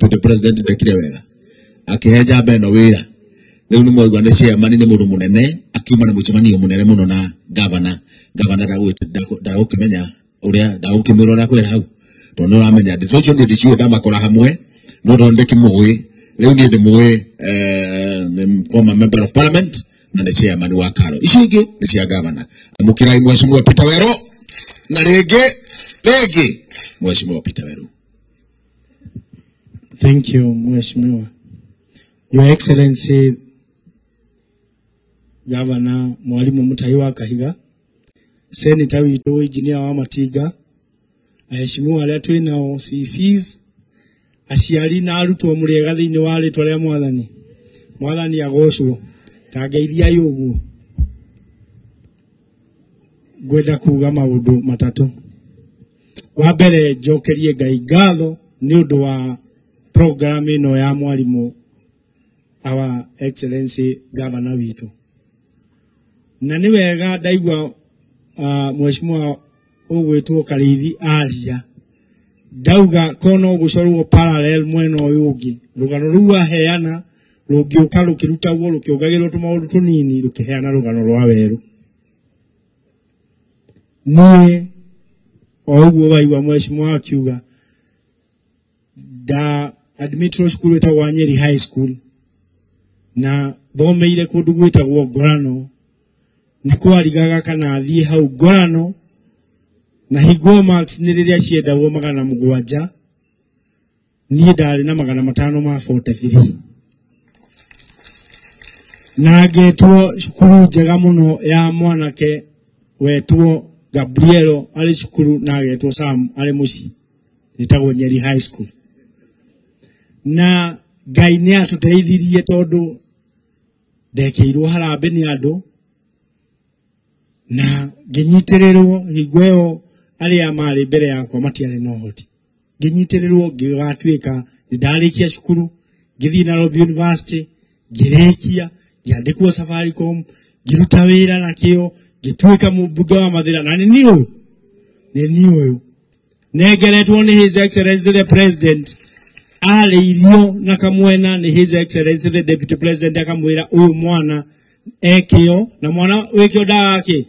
Deputy President ndekire wega akihe njamba ĩno wĩra. Rĩu nĩ mwaigua nĩ chairman, nĩ mũndũ mũnene, akiuma na mũcemanio mũnene mũno na governor. Governor ndagũkĩmenya ũrĩa, ndagũkĩmwĩra ũrĩa kwĩra hau, tondũ nĩ ũramenya ndeto icio niĩ ndiciũĩ, ndamakora hamwe, no tondũ ndĩkĩmũĩ rĩu niĩ ndĩmũĩ, nĩ former member of parliament na nĩ chairman wa Karo. Icio ingĩ nĩ cia governor. Amũkĩrai Mheshimiwa Peter Weru, na rĩngĩ rĩngĩ Mheshimiwa Peter Weru. Thank you, Mheshimiwa. Your Excellency Governor Mwalimu Mutahi wa Kahiga, Senator witũ Engineer wa Matinga, aheshimiwa arĩa twĩ nao CCs, aciari na arutwo, mũrĩega thĩinĩ wa rĩtwa rĩa Mwathani. Mwathani agocwo. Ta ngeithiai ũguo. Ngwenda kuga maũndũ matatũ. Wa mbere, njokerie Ngai ngatho nĩ ũndũ wa program ĩno ya mwarimu Our Excellency Governor witũ. Na nĩ wega ndaigua Mheshimiwa ũgwĩtwo Karĩithi aria, ndauga ko no gũcorwo parallel mwena ũyũ ũngĩ, rũgano rũu aheana rũngĩũka rũkĩrutagwo rũkĩongagĩrwo tũmaũndũ tũnini rũkĩheana rũgano rwa werũ. Niĩ o ũguo waigua Mheshimiwa akiuga, nda admitirwo cukuru ĩtagwo Nyeri High School na thomeire kũndũ gwĩtagwo Ngorano. Nĩ kwarigaga kana thiĩ hau Ngorano, na hingo marks nĩ rĩrĩa ciendagwo 700, niĩ ndarĩ na 543, na ngetwo cukuru njega mũno ya mwanake wetwo Gabrielo arĩ cukuru na agetwo Sam arĩ mũciĩ, ĩtagwo Nyeri High School. Na Ngai nĩ atũteithirie tondũ ndekĩirwo harambĩ nĩ andũ na ngĩnyitĩrĩrwo hingo ĩyo arĩa marĩ mbere yakwa matiarĩ na ũhoti. Ngĩnyitĩrĩrwo ngĩgatuĩka nĩ ndarĩkia cukuru, ngĩthiĩ Nairobi University, ngĩrĩkia, ngĩandĩkwo Safaricom, ngĩruta wĩra na kĩo, ngĩtuĩka mũmbunge wa Mathĩra, na nĩ niĩ ũyũ, nĩ niĩ ũyũ nengeretwo nĩ His Excellency the President, arĩirio na kamwena nĩ His Excellency the Deputy President, akamwĩra ũyũ mwana ekĩo na mwana wĩkĩo ndagakĩ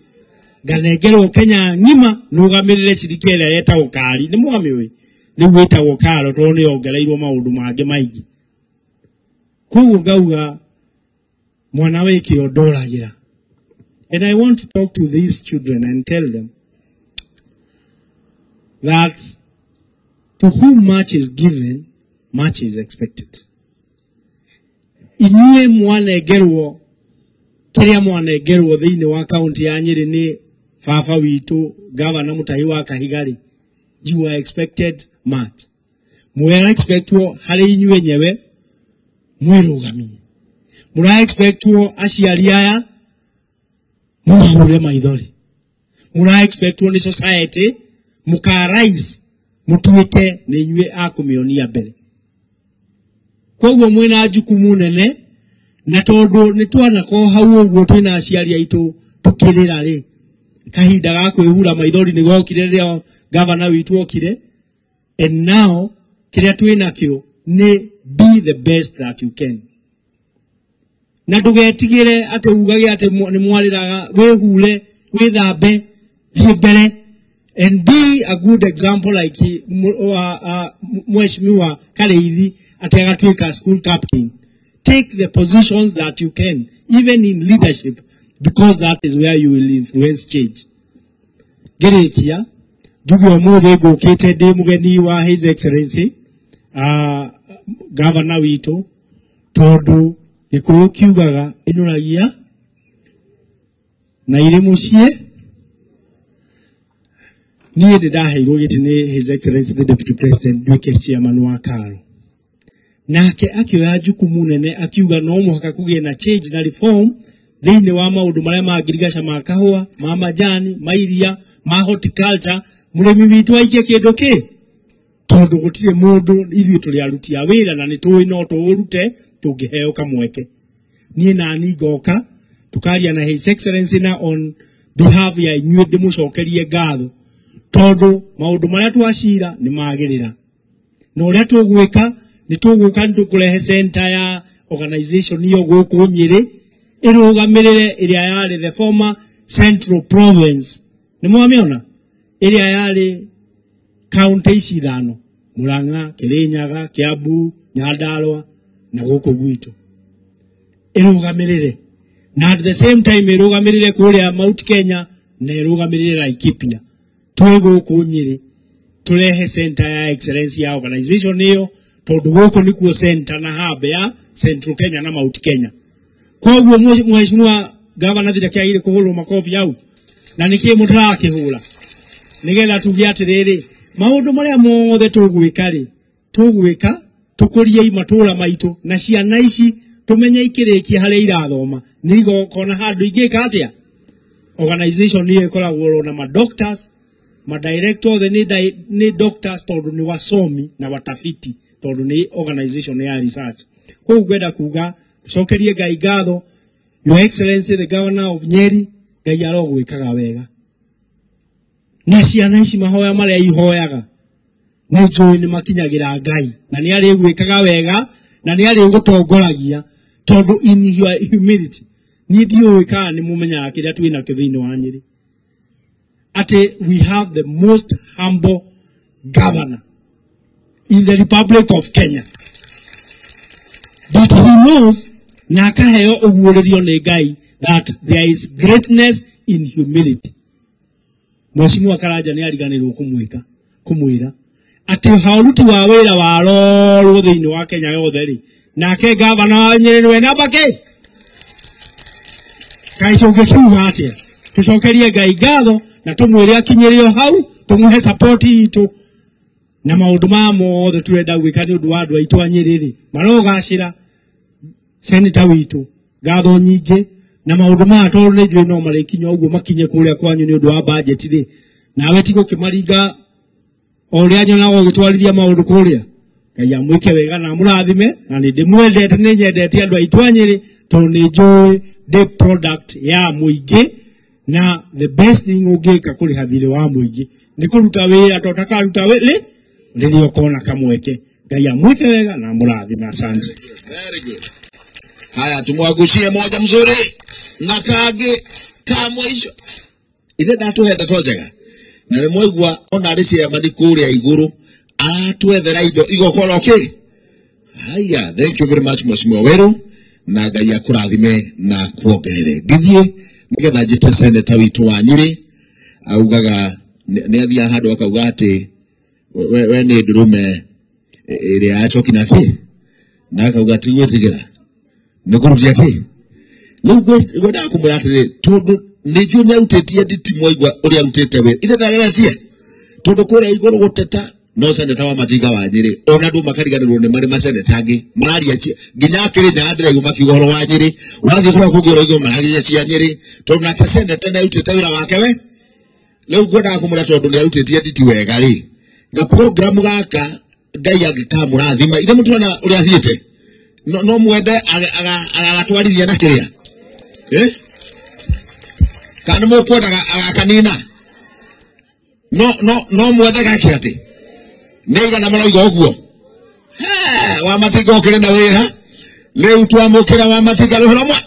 nganengerwo Kenya ng'ima nũgamĩrĩre cirika ĩrĩa yetagwo Kari. Nĩ mwamĩũĩ rĩu wĩtagwo Karo tondũ nĩ yongereirwo maũndũ mangĩ maingĩ. Koguo ngauga mwana wĩkĩo ndoragĩra. And I want to talk to these children and tell them that to whom much is given, much is expected. Inyuĩ mwanengerwo kĩrĩa mwanengerwo thĩinĩ wa kaunti ya Nyĩrĩ nĩ baba witũ Gavana Mutahi wa Kahiga rĩ, you are expected much. Mwera expectwo harĩ inyuĩ enyewe mwĩrũgamie. Mũra expectwo aciari aya mũmahure maithori. Mũra expectwo nĩ society mũkarise mũtuĩke nĩ inyuĩ a kũmĩonia mbere. Koguo mwĩna jukumu nene, na tondũ nĩ twanakorwo hau ũguo twĩna aciari aitũ tũkĩrĩra rĩ, kahinda ga kwĩhura maithori nĩ gokire rĩrĩa gavana witũ okire. And now kĩrĩa twĩnakĩo nĩ be the best that you can. Na ndũgetigĩre atĩ ugage atĩ nĩ mwarĩraga, wĩhure, wĩthambe, thiĩ mbere, and be a good example like Mheshimiwa Karĩithi atĩ agatuĩka school captain. Take the positions that you can, even in leadership, because that is where you will influence change. Ngĩrĩkia njuge ũmũthĩ ngũkĩte ndĩ mũgeni wa His Excellency Governor witũ, tondũ Gĩkũyũ kiugaga ĩnũragia na irĩ mũciĩ. Niĩ nĩ ndaheirwo gĩtĩ nĩ His Excellency the Deputy President nduĩke chairman wa Karo, nake akĩoya jukumu nene akiuga no mũhaka kũgĩe na change na reform thĩinĩ wa maũndũ marĩa ma ngirigaca, ma kahũa, ma majani, ma iria, ma horticulture. Mũrĩmi witũ aikie kĩndũ kĩ, tondũ gũtirĩ mũndũ, ithuĩ tũrĩ aruti a wĩra na nĩ tũĩ no tũũrute tũngĩheo kamweke. Niĩ nani ngoka tukaria na His Excellency na on behalf ya inyuĩ ndĩmũcokerie ngatho, tondũ maũndũ marĩa twacira nĩ magĩrĩra na ũrĩa tũgwĩka Nĩ tũgũka nĩ tũkũrehe center ya organization iyo gũkũ Nyĩrĩ ĩrũgamĩrĩre ĩrĩa yarĩ the former Central Province. Nĩ mwamĩona ĩrĩa yarĩ county ici ithano, Murang'a, Kirinyaga, Kiambu, Nyandarua na gũkũ gwitũ, ĩrũgamĩrĩre na at the same time ĩrũgamĩrĩre kũrĩa Mount Kenya na ĩrũgamĩrĩre Laikipia. Twĩ gũkũ Nyĩrĩ tũrehe center ya excellence ya organization ĩyo, tondũ gũkũ nĩkuo center na hub ya Central Kenya na Mount Kenya. Koguo mheshimiwa gavana ndakĩagire kũhũrwo makobi hau, na nĩkĩĩ mũtarakĩhũra nĩgetha tuge atĩrĩrĩ, maũndũ marĩa mothe tũgwĩka rĩ, tũgwĩka tũkũrie matũra maitũ na ciana ici tũmenye ikĩrĩkia harĩa irathoma nĩ igokona handũ ingĩka atĩa. Organization ĩyo ĩkoragwo na ma doctors, ma director othe nĩ doctors tondũ nĩ wasomi na watafiti, tondũ nĩ organization ya research. Koguo ngwenda kuga tucokerie Ngai ngatho. Your Excellency the Governor of Nyeri, Ngai arogwĩkaga wega na ciana ici mahoya marĩa ihoyaga nĩ njũĩ nĩ makinyagĩra Ngai, na nĩ arĩgwĩkaga wega na nĩ arĩgũtongoragia, tondũ in your humility niĩ ndiũĩ kana nĩ mũmenyaga kĩrĩa twĩ nakĩo thĩinĩ wa Nyĩrĩ, atĩ we have the most humble governor in the Republic of Kenya, but he knows na akaheo ũguũrĩrio nĩ Ngai that there is greatness in humility. Mheshimiwa Karanja nĩ ariganĩrwo kũmwĩka kũmwĩra atĩ ũruti wa wĩra warorwo thĩinĩ wa Kenya yothe rĩ, nake gavana wa Nyĩrĩ nĩwe namba kĩ. Kaĩ tũngĩkiuga atĩa? Tũcokerie Ngai ngatho na tũmwĩre akinyĩre o hau, tũmũhe support itũ na maũndũ maya mothe tũrenda gwĩka nĩ ũndũ wa andũ aitũ a Nyĩrĩ rĩ, marogacĩra. Senator witũ ngatho nyingĩ na maũndũ maya tondũ nĩ njũĩ no marĩkinya ũguo makinye kũrĩa kwanyu nĩ ũndũ wa budget rĩ, nawe ti gũkĩmaringa o ũrĩa nyonaga ũgĩtwarithia maũndũ kũrĩa. Ngai amwĩke wega na amũrathime, na nĩ ndĩmwendete, nĩ nyendete andũ aitũ a Nyĩrĩ tondũ nĩ njũĩ ndĩ product ya mũingĩ, na the best thing ũngĩka kũrĩha thirĩ wa mũingĩ nĩ kũruta wĩra, tondũ ũtakaruta wĩra rĩrĩa ũkona kamweke. Ngai amwĩke wega na amũrathime. Asante. Very good. Haya, tumwagushie moja mzuri na kangĩ ka mũico. Ithe ndatũhe ndeto njega na nĩ mwaigua ona arĩ chairman kũrĩa igũrũ aratwethera indo igokorwo kĩ. Haya, thank you very much Mheshimiwa Weru, na Ngai akũrathime na kuongerere. Ngĩthiĩ nĩgetha njĩte senator witũ wa Nyĩrĩ, augaga nĩ athiaga handũ akauga atĩ we nĩ ndũrũme ĩrĩa ya choki na kĩ, na akauga ti gwĩtigĩra nĩ kũrutia kĩ. Rĩu ngwendaga kũmwĩra atĩrĩrĩ, tondũ nĩ njũĩ nĩ arutĩtie nditi, mwaigua ũrĩa arutĩte wĩra, ithe ndageretie tondũ kũrĩa igũrũ gũteta no seneta wa Matinga wa Nyĩrĩ, ona andũ makariganĩrwo nĩ marĩ maseneta angĩ mararia nginya Kĩrĩnyaga ndĩraigua makiuga ũhoro wa Nyĩrĩ, ũrathiĩ kũrĩa kũngĩ ũraigua maragia cia Nyĩrĩ, tondũ nake seneta nĩ arutĩte wĩra wake we. Rĩu ngwendaga kũmwĩra tondũ nĩ arutĩtie nditi wega rĩ, ga program gaka Ngai angĩkamũrathima, ithe mũtirona ũrĩa athiĩte, no mwende agatwarithia na kĩrĩa, eh? Kana nĩ mũkwendaga agakanina? No mwende gake atĩ nĩ igana maroiga ũguo. Wa Matinga ũkĩrĩ na wĩra rĩu, twamũkĩra wa Matinga rũhoro mwa